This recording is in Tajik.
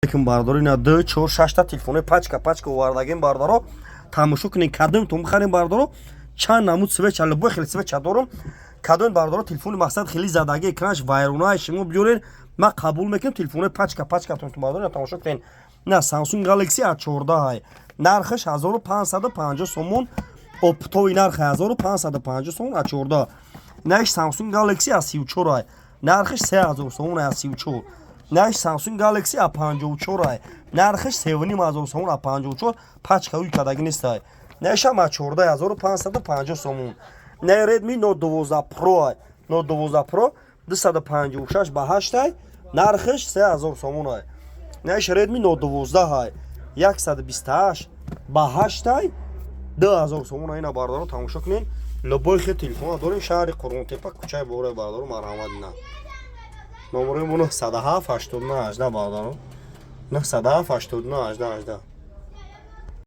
Алейкум, бародаро. Ина ду, чор, шашта телефонои пачка пачка овардагем, бародаро, тамошо кунед. Кадомтон бихарем, бародаро? Чанд намуд свеча, любой хеле свеча дорум. Кадом, бародаро, телефони мақсад хеле задаги, экранаш вайронаи шумо биёрен, ман қабул мекунам. Телефонои пачка пачка тон, бародаро, тамошо кунед. На Samsung Galaxy A14 ҳай, нархаш 1550 сомон, оптовый нарх 1550 сомон A14. Наиш Samsung Galaxy A34 ҳай, нархаш 3000 сомон A34. Наиш Samsung Galaxy A54 ҳай, нархаш 3500 сомон A54, пачка ӯй кадаги нестай. Наишам A14 1550 сомон. На Redmi Note 12 Pro ҳай, Note 12 Pro 256 ба 8 ҳай, нархаш 3000 сомон ҳай. Наиш Redmi Note 12 ҳай, 128 ба 8 ҳай, 2000 сомон. Ина, бародаро, тамошо кунед, любой хел телефона дорем. Шаҳри Қурғонтепа, кӯчаи Бораи, бародаро, марҳамат. Ина номерои мо: 907 89 18, бародаро, 907 89 18 18.